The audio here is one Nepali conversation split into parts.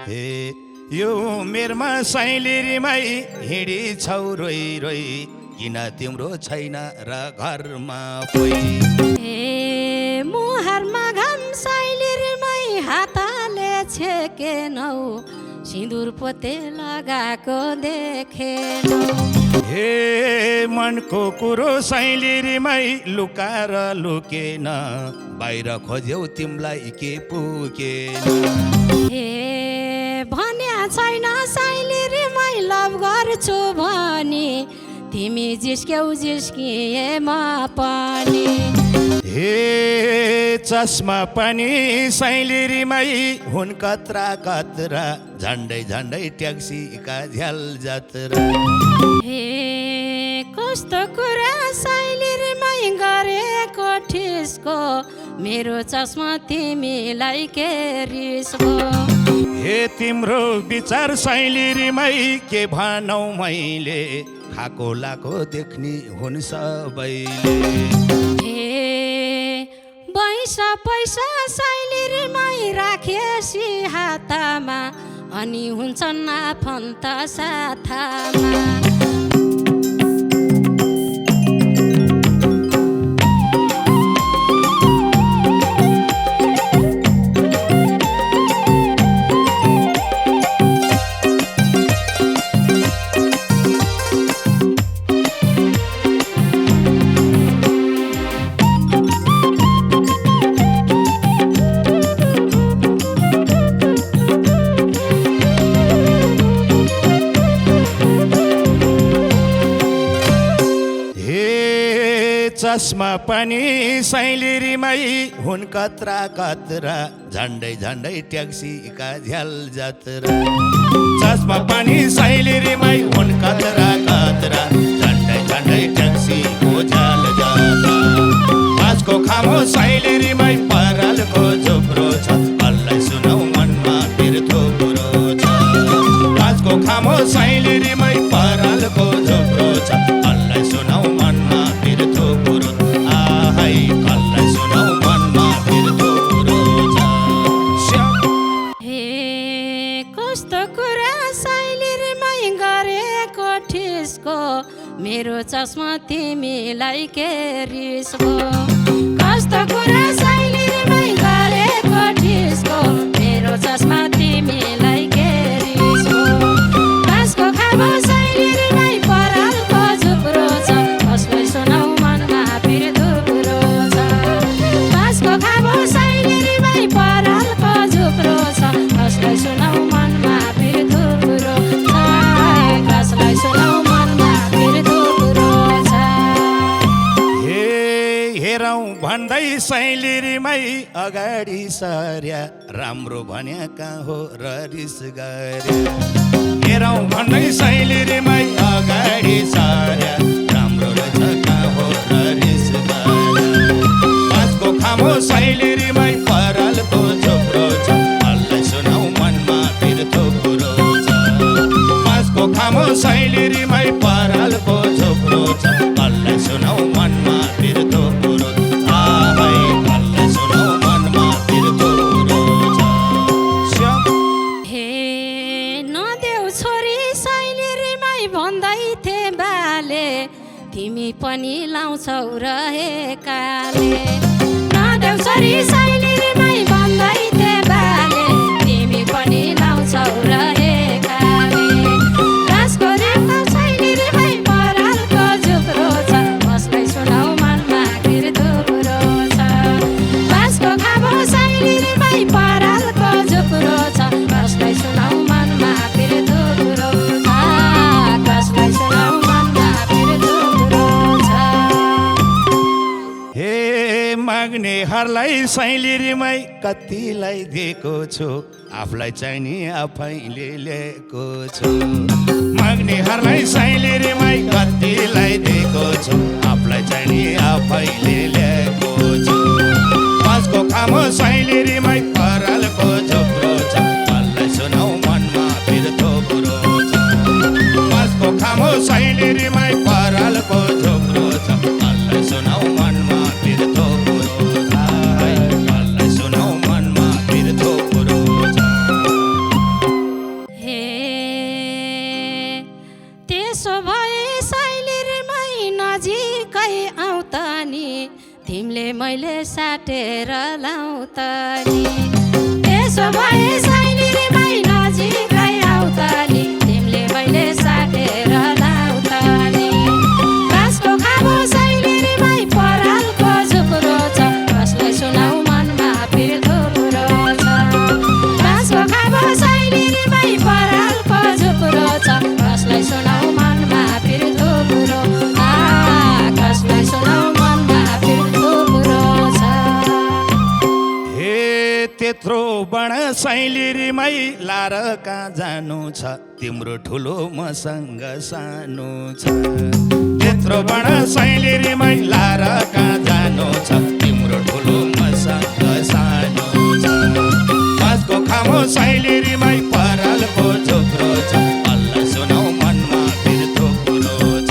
हे यो उमेरमा साइलिरीमै हिँडी छौ रोइ रोइ किन तिम्रो छैन र घरमा कोही ए मुहारमा घाम साइलिरमै हातले छेकेनौ सिन्दुर पोते लगाएको देखेनौ हे मनको कुरो साइलिरीमै लुकाएर लुकेन बाहिर खोज्यौ तिमीलाई के पुगेन ए भन्या छैन साइलिरमै लभ गर्छु भनी तिमी जिस्क्यौ जिस्किएमा पनि हे चस्मा पनि साइलिरीमै हुन कत्रा कत्रा झन्डै झन्डै ट्याक्सीका झ्याल जात्रा हे कस्तो कुरा साइलिरमै गरेको ठिस्को मेरो चस्मा तिमीलाई के रिस भयो हे तिम्रो विचार साइलिरीमै के भनौ मैले खाको लाको देख्ने हुन् सबैले पैसा पैसा साइलिरमै राखेसी हातमा अनि हुन्छन् आफन्त साथमा चस्मा पनि साइलिरीमै हुन कत्रा कत्रा झन्डै झन्डै ट्याक्सीका झ्याल जात्रा चस्मा पनि साइलिरीमै हुन कत्रा कत्रा झन्डै झन्डै ट्याक्सीको झ्याल जात्रा आजको खामो साइलिरीमै परालको झुप्रो छ अल्लाई सुनौ मनमा बिर्थो कुरो छ आजको खामो साइलिरीमै परालको झुप्रो छ अल्लाई सुनौ मनमा बिर्थो कुरो कल्लाई सुनौ मनमा बिर्थो कुरो छ हे कस्तो कुरा साइलिरमै गरेको ठिस्को मेरो चस्मा तिमीलाई के रिस भयो कस्तो कुरा साइलिरमै गरेको ठिस्को मेरो चस्मा तिमीलाई के रिस भयो कासको खामो साइलिरमै परालको झुप्रो छ कसलाई सुनौ मनमा बिर्थो कुरो छ कासको खामो साइलिरमै परालको झुप्रो छ कसलाई सुनौ मनमा बिर्थो कुरो छ कसलाई सुनौ मनमा बिर्थो कुरो छ हे हेरौँ भन्दै साइलिरीमै अगाडि सर्या राम्रो भन्याका हो र रिस गरे हेरौँ भन्दै साइलिरीमै अगाडि सर्या राम्रो रहेछ का हो र रिस गरे आजको खामो साइलिरीमै परालको झुप्रो छ अल्लाई सुनौ मनमा बिर्थो कुरो छ आजको खामो साइलिरीमै परालको झुप्रो छ अल्लाई सुनौ मनमा बिर्थो कुरो अल्लाई सुनौ मनमा बिर्थो कुरो छ हे नदेऊ छोरी साइलिरमै भन्दै थे बाले तिमी पनि लाउँछौ रहेकाले नदेऊ छोरी साइलिरमै भन्दै थे बाले तिमी पनि लाउँछौ रहेकाले कासको रेखा साइलिरमै परालको झुप्रो छ कसलाई सुनौ मनमा बिर्थो कुरो छ कासको खामो साइलिरमै परालको झुप्रो छ कसलाई सुनौ मनमा बिर्थो कुरो छ कसलाई सुनौ मनमा बिर्थो कुरो छ हे माग्नेहरूलाई साइलिरीमै कतिलाई दिएको छु आफूलाई चाहिने आफैले ल्याएको छु माग्नेहरूलाई साइलिरीमै कतिलाई दिएको छु आफूलाई चाहिने आफैले ल्याएको छु आजको खामो साइलिरीमै परालको झुप्रो छ अल्लाई सुनौ मनमा बिर्थो कुरो छ आजको खामो साइलिरीमै परालको झुप्रो छ अल्लाई सुनौ मनमा बिर्थो कुरो छ अल्लाई सुनौ मनमा बिर्थो कुरो छ तिमीले मैले साटेर लाउ त नि त्यसो भए साइली रे माई नजिकै आउ त नि तिमीले मैले साटेर लाउ त नि बाँसको खाबो साइली रे माई परालको झुक्रो छ कसलाई सुनाउ मनमा फेरि थुप्रो छ बाँसको खाबो साइली रे माई परालको झुक्रो छ कसलाई सुनाउ मनमा फेरि थुप्रो कसलाई सुनाउ मनमा फेरि थुप्रो छ हे त्यत्रो बण साइली रे माई लार कहाँ जानु छ तिम्रो ठुलो मसँग सानो छ त्यत्रो बण साइली रे माई लार कहाँ जानु छ तिम्रो ठुलो मसँग सानो छ बाँसको खामो साइली रे माई परालको झोक्रो छ अल्लाह सुनाउ मनमा फेरि थोक्रो छ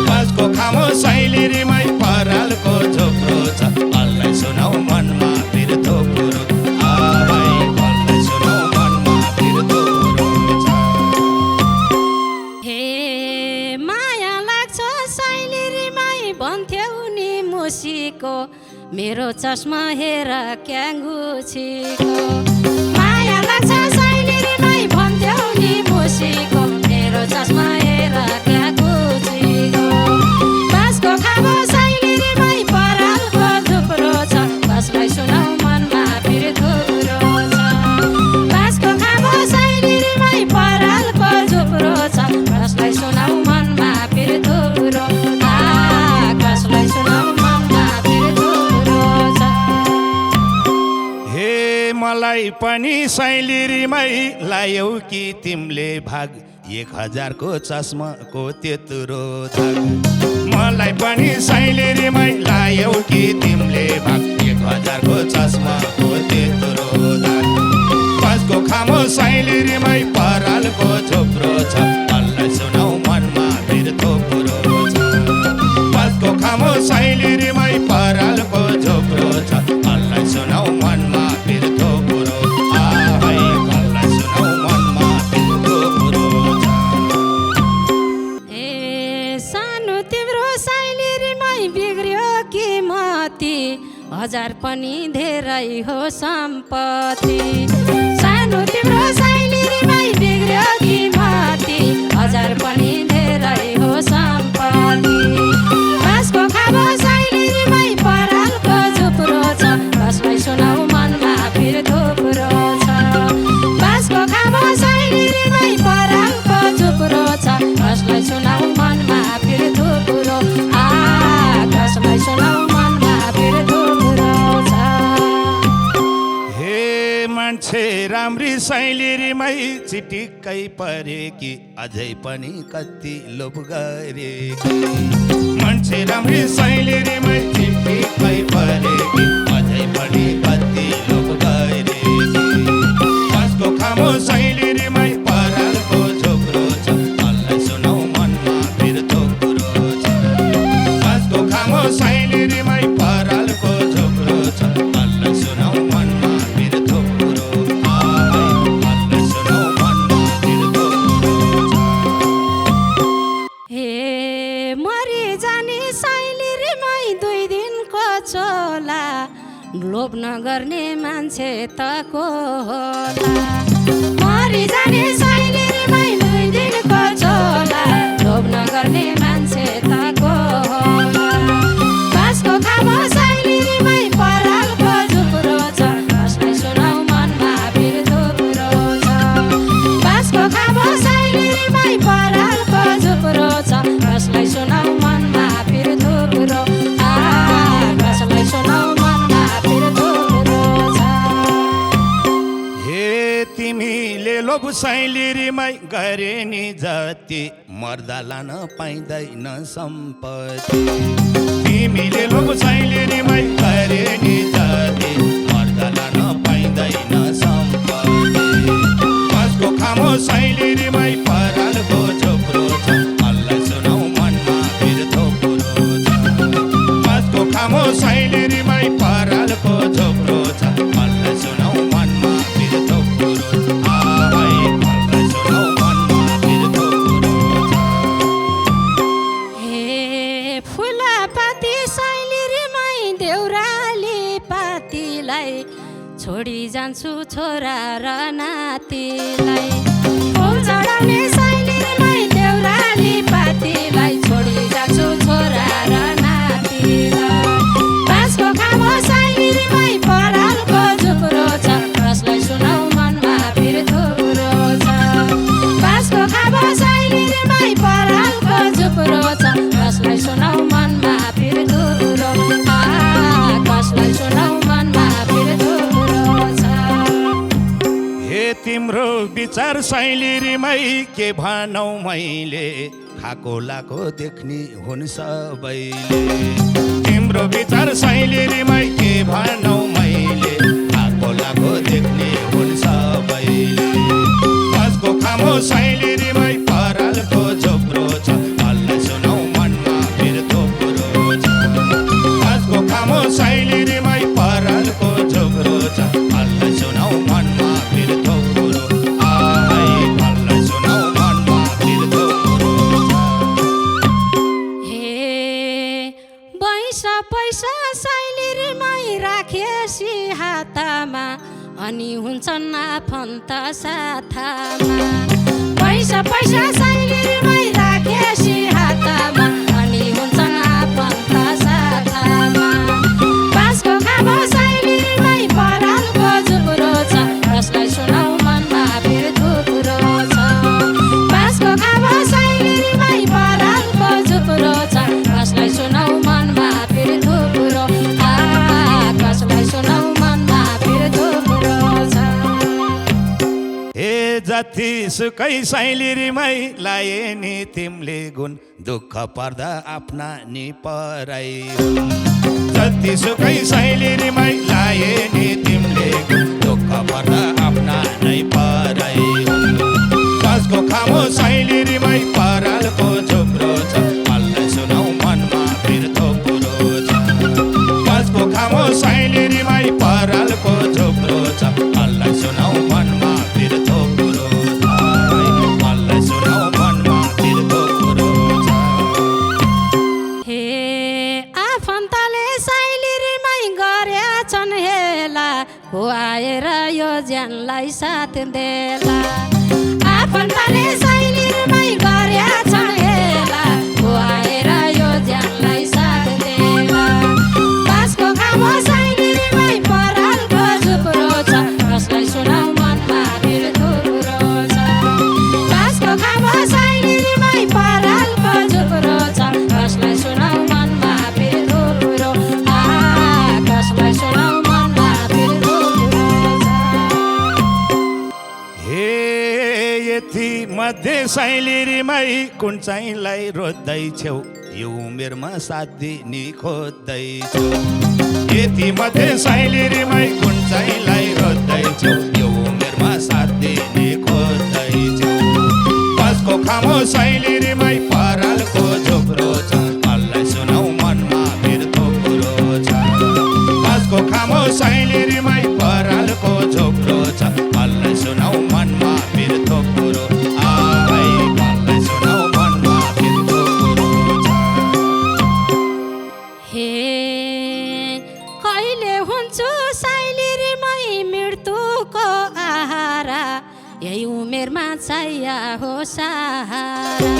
बाँसको खामो साइली रे माई परालको झोक्रो छ अल्लाह सुनाउ मनमा फेरि थोक्रो भाइ अल्लाह सुनाउ मनमा फेरि थोक्रो छ हे माया लाग्छ साइली रे माई भन्थ्यौ नि मुसीको मेरो चस्मा हेर क्याङ्गुछीको माया लाग्छ साइली रे माई भन्थ्यौ नि मुसीको मेरो चस्मा हेर क्याङ्गुछीको बाँसको खाबो साइली रे माई परालको झुक्रो छ कसलाई सुनाउ मनमा फेरि थुप्रो छ बाँसको खाबो साइली रे माई परालको झुक्रो छ कसलाई सुनाउ मनमा फेरि थुप्रो कसलाई सुनाउ मनमा फेरि थुप्रो छ हे मलाई पनि साइली रे माई लायौ कि तिमीले भाग 1000 को चस्माको त्यत्रो धाग मलाई पनि साइली रे माई लायौ कि तिमीले भाग 1000 को चस्माको त्यत्रो धाग बाँसको खामो साइली रे माई परालको झोक्रो छ अल्लाह सुनाउ मनमा फेरि थोक्रो छ बाँसको खामो साइली रे माई परालको झोक्रो छ अल्लाह सुनाउ मनमा फेरि थोक्रो भाइ अल्लाह सुनाउ मनमा फेरि थोक्रो छ ए सानो तिम्रो साइली रे माई बिग्रियो कि मती 1000 पनि धेरै हो सम्पत्ति सानो तिम्रो साइली रे माई बिग्रियो कि मती 1000 पनि धेरै हो सम्पत्ति बाँसको खाबो साइली रे माई परालको झुक्रो छ कसलाई सुनाउ मनमा फेरि थुप्रो छ बाँसको खाबो साइली रे माई परालको झुक्रो छ कसलाई सुनाउ मनमा फेरि थुप्रो कसलाई सुनाउ मनमा फेरि थुप्रो छ हे मान्छे राम्री साइली रे माई चिटिक्कै परे कि अझै पनि कति लोभ गरे मान्छे राम्री साइली रे माई चिटिक्कै परे कि अझै पनि कति लोभ गरे बाँसको खामो साइली रे माई परालको झोक्रो छ अल्लाह सुनाउ मनमा फेरि थोक्रो छ बाँसको खामो साइली रे माई परालको झोक्रो छ अल्लाह सुनाउ मनमा फेरि थोक्रो अल्लाह सुनाउ मनमा फेरि थोक्रो छ हे मरि जाने साइली रे माई 2 दिनको चोला लोभ नगर्ने मान्छे त को होला मरि जाने साइली रे माई 2 दिनको चोला लोभ नगर्ने मान्छे त को होला बाँसको खाबो साइली रे माई परालको झुक्रो छ कसलाई सुनाउ मनमा फेरि थुप्रो छ बाँसको खाबो साइली रे माई परालको झुक्रो छ कसलाई सुनाउ मनमा फेरि थुप्रो कसलाई सुनाउ मनमा फेरि थुप्रो छ हे तिमीले लोभ साइली रे माई गरे नि जति मर्दा लान पाइँदैन सम्पत्ति तिमीले लोभ साइली रे माई गरे नि जति मर्दा लान पाइँदैन सम्पत्ति बाँसको खामो साइली रे माई परालको झोक्रो छ अल्लाह सुनाउ मनमा फेरि थोक्रो छ बाँसको खामो साइली रे माई परालको झोक्रो छ अल्लाह सुनाउ मनमा फेरि थोक्रो छ भाइ अल्लाह सुनाउ मनमा फेरि थोक्रो छ हे फुलापाती साइली रे माई छोरा र नातिलाई फुल चढाउने साइलीमै देउराली पातीलाई छोडी जान्छु छोरा र नातिलाई बाँसको खामो साइलीमै परालको झुप्रो छ कसलाई सुनाउ मनमा फेरि थुप्रो छ बाँसको खामो साइलीमै परालको झुप्रो छ कसलाई सुनाउ मनमा फेरि थुप्रो कसलाई सुनाउ मनमा फेरि थुप्रो छ हे तिम्रो विचार शैलीमै के भनौ मैले खाको लाको देख्ने हुन् सबैले तिम्रो विचार शैलीमै के भनौ मैले खाको लाको देख्ने हुन् सबैले बाँसको खामो शैलीमै परालको झोप्रो छ कसलाई सुनाउ मनमा फेरि थुप्रो छ बाँसको खामो शैलीमै परालको झोप्रो छ कसलाई सुनाउ मनमा फेरि थुप्रो कसलाई सुनाउ मनमा फेरि थुप्रो हे पैसा पैसा साइलीमै राखेसी हातमा अनि हुन्छन् आफन्त साथमा पैसा पैसा साइलीमै राखेसी हातमा अनि हुन्छन् आफन्त साथमा बाँसको खामो साइलीमै परालको झुप्रो छ कसलाई सुनाउ मनमा फेरि थुप्रो छ बाँसको खामो साइलीमै परालको झुप्रो छ कसलाई सुनाउ मनमा फेरि थुप्रो कसलाई सुनाउ मनमा फेरि थुप्रो छ हे जति सुकै शैलीमै लाए नि तिमीले गुण दुःख पर्दा आफ्ना नि पराई जति सुकै शैलीमै लाए नि तिमीले गुण दुःख पर्दा आफ्ना नै पराई बाँसको खामो शैलीमै परालको झुप्रो छ कसलाई सुनाउ मनमा फेरि थुप्रो छ बाँसको खामो शैलीमै परालको झुप्रो छ कसलाई सुनाउ मनमा फेरि थुप्रो कसलाई सुनाउ मनमा फेरि थुप्रो हे आफन्तले साइलीमै गरेछन् हेला को आएर यो ज्यानलाई साथ देला आफन्तले साइलीमै गरेछन् हेला को आएर यो ज्यानलाई साथ देला बाँसको खामो साइलीमै परालको झुप्रो छ कसलाई सुनाउ मनमा फेरि थुप्रो छ बाँसको खामो साइलीमै परालको झुप्रो छ कसलाई सुनाउ मनमा फेरि थुप्रो कसलाई सुनाउ मनमा फेरि थुप्रो छ हे यति मध्ये शैलीमै कुन चाहिँलाई रोज्दैछौ यो उमेरमा साथ दिने खोज्दैछौ यति मध्ये शैलीमै कुन चाहिँलाई रोज्दैछौ यो उमेरमा साथ दिने खोज्दैछौ बाँसको खामो शैलीमै परालको झुप्रो छ कसलाई सुनाउ मनमा फेरि थुप्रो छ बाँसको खामो शैलीमै परालको झुप्रो छ कसलाई सुनाउ मनमा फेरि थुप्रो कसलाई सुनाउ मनमा फेरि थुप्रो छ हे कहिले हुन्छु साइलीमै मृत्युको आहारा यही उमेरमा चाहिया हो सहारा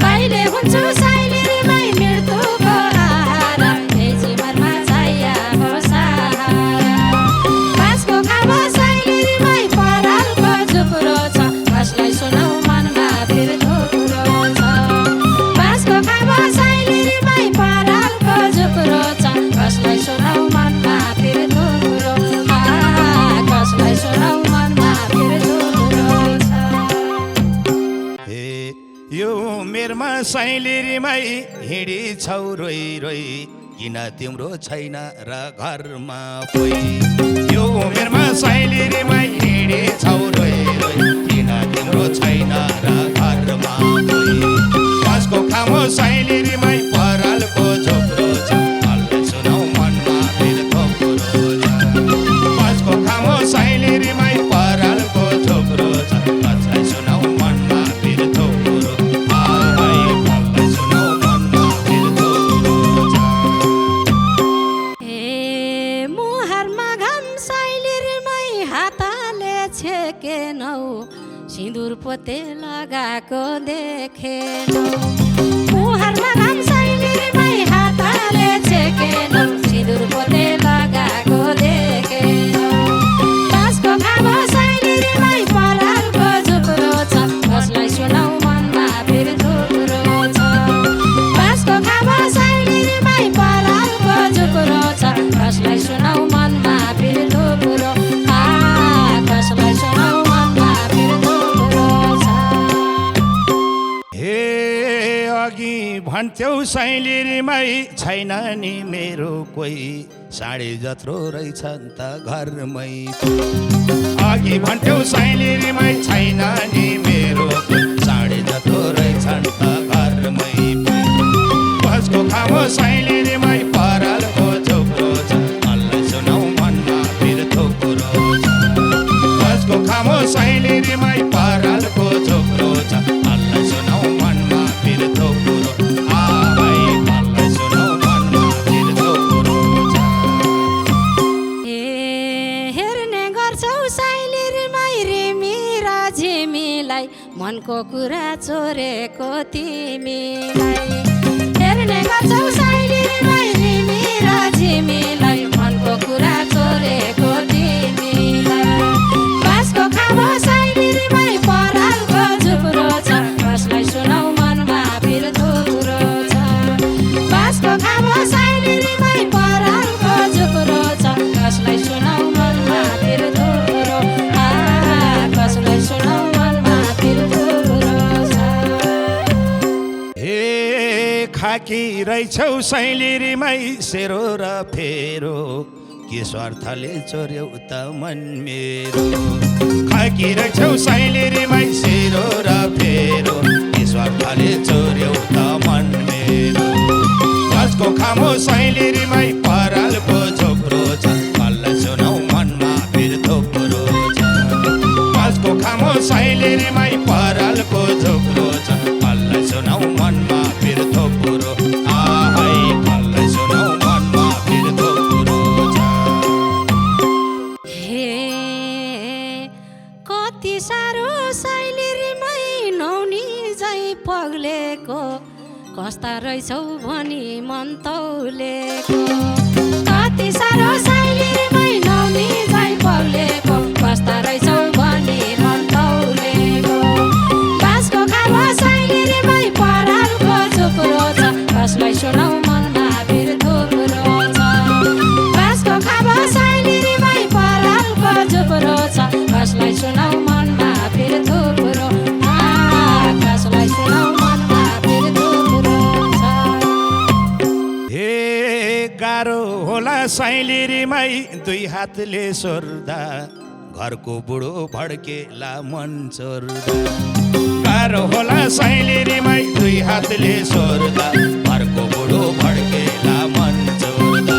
कहिले हुन्छु साइलीमै मृत्युको आहारा यही जीवनमा चाहिया हो सहारा बाँसको खामो साइलीमै परालको झुप्रो छ कसलाई सुनाउ मनमा फेरि थुप्रो छ बाँसको खामो साइलीमै परालको झुप्रो छ कसलाई सुनाउ मनमा फेरि थुप्रो कसलाई सुनाउ मनमा फेरि थुप्रो छ हे यो उमेरमा शैलीमै हिँडी छौ रोइ रोइ किन तिम्रो छैन र घरमा कोही यो उमेरमा शैलीमै हिँडी छौ रोइ रोइ किन तिम्रो छैन र घरमा कोही बाँसको खामो शैलीमै परालको झोप्रो छ कसलाई सुनाउ मनमा फेरि थुप्रो छ बाँसको खामो शैलीमै परालको झोप्रो छ कसलाई सुनाउ मनमा फेरि थुप्रो कसलाई सुनाउ मनमा फेरि थुप्रो छ हे मुहारमा घाम साइलीमै हात देखेनौ सिन्दुर पोते लगाएको देखेनौ मुहारमा घाम साइलिरीमै हातले छेकेनौ सिन्दुर पोते लगाएको देखेनौ बाँसको खाबो साइलिरीमै परालको झुक्रो छ कसलाई सुनाउ मनमा फेरि थुप्रो छ बाँसको खाबो साइलिरीमै परालको झुक्रो छ कसलाई सुनाउ मनमा फेरि थुप्रो कसलाई सुनाउ मनमा फेरि थुप्रो छ हे अघि भन्थ्यौ साइलिरीमै छैन नि मेरो कोही साडी जत्रो रहेछ त घरमै अघि भन्थ्यौ साइलिरीमै छैन नि मेरो साडी जत्रो रहेछ त घरमै बसको खामो साइलिरीमै परालको झोक्रो छ कसलाई सुनाउ मनमा फेरि थुप्रो छ बसको खामो साइलिरीमै परालको झोक्रो छ कसलाई सुनाउ मनमा फेरि थुप्रो मनको कुरा चोरेको तिमीलाई हेर्ने गर्छौ साइलिरीमै रिमी र झिमीलाई मनको कुरा चोरेको तिमीलाई बाँसको खाबो साइलिरीमै परालको झुक्रो छ कसलाई सुनाउ मनमा फेरि थुप्रो छ बाँसको खाबो साइलिरीमै परालको झुक्रो छ कसलाई सुनाउ मनमा फेरि थुप्रो कसलाई सुनाउ खाकी रहेछौ साइलिरीमै सेरो र फेरो के स्वार्थले चोर्यौ त मन मेरो खाकी रहेछौ साइलिरीमै सेरो र फेरो के स्वार्थले चोर्यौ त मन मेरो बाँसको खामो साइलिरीमै परालको झोक्रो छ कसलाई सुनाउ मनमा फेरि थुप्रो छ बाँसको खामो साइलिरीमै परालको झोक्रो छ कसलाई सुनाउ मनमा फेरि थुप्रो कस्ता रहेछौ भनी मन तौलेको कति साह्रो साइलिरीमै नौनी झै पग्लेको कस्ता रहेछौ भनी मन तौलेको बाँसको खाबो साइलिरीमै परालको झुक्रो छ कसलाई सुनाउ मनमा फेरि थुप्रो छ बाँसको खाबो साइलिरीमै परालको झुक्रो छ कसलाई सुनाउ मनमा फेरि थुप्रो कसलाई सुनाउ मनमा फेरि गाह्रो होला साइलिरीमै दुई हातले सोर्दा घरको बुढो भड्केला मन चोर्दा गाह्रो होला साइलिरीमै दुई हातले सोर्दा घरको बुढो भड्केला मन चोर्दा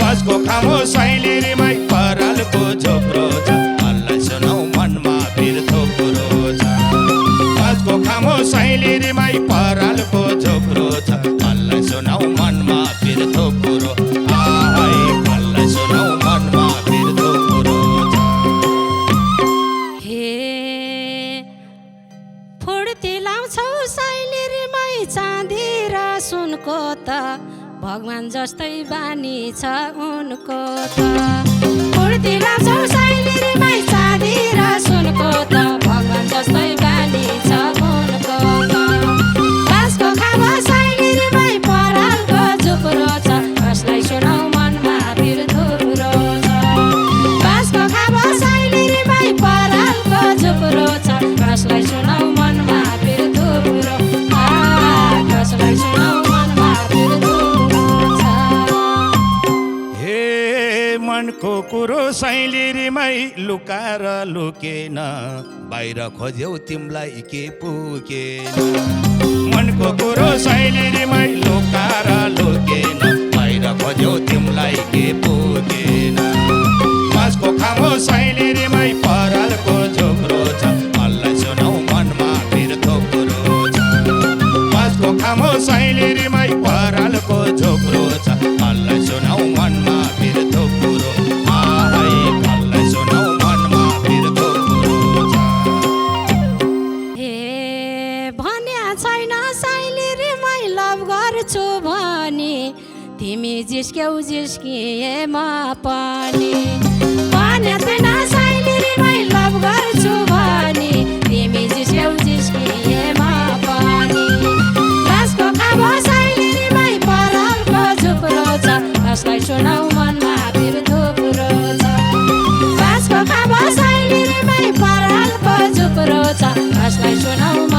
बसको खामो साइलिरीमै परालको झोक्रो छ कसलाई सुनाउ मनमा फेरि थुप्रो छ बसको खामो साइलिरीमै परालको झोक्रो छ कसलाई सुनाउ मनमा फेरि थुप्रो कसलाई सुनाउ मनमा फेरि थुप्रो हे फुर्ती लाउँछौ साइलिरीमै चाँदी र सुनको त भगवान जस्तै बानी छ उनको त फुर्ती लाउँछौ साइलिरीमै चाँदी र सुनको त भगवान जस्तै बानी छ उनको त बाँसको खाबो साइलिरीमै परालको झुक्रो छ कसलाई सुनाउ मनमा फेरि थुप्रो छ बाँसको खाबो साइलिरीमै परालको झुक्रो छ कसलाई सुनाउ मनमा फेरि थुप्रो कसलाई सुनाउ मनमा फेरि थुप्रो छ हे मनको कुरो साइलिरीमै लुकाएर लुकेन बाहिर खोज्यौ तिमीलाई के पुगेन मनको कुरो साइलिरीमै लुकाएर लुकेन बाहिर खोज्यौ तिमीलाई के पुगेन बाँसको खामो साइलिरीमै परालको झोक्रो छ कसलाई सुनाउ मनमा फेरि थुप्रो छ बाँसको खामो साइलिरीमै परालको झोक्रो छ कसलाई सुनाउ मनमा फेरि थुप्रो कसलाई सुनाउ मनमा फेरि थुप्रो जिस्क्यौ जिस्किए म पनि भने थिएन साइलिरीमै लभ गर्छु भनी तिमी जिस्क्यौ जिस्किए म पनि घाँसको खाबो साइलिरीमै परालको झुप्रो छ कसलाई सुनाउ मनमा भिर थुप्रो छ घाँसको खाबो साइलिरीमै परालको झुप्रो छ कसलाई सुनाउ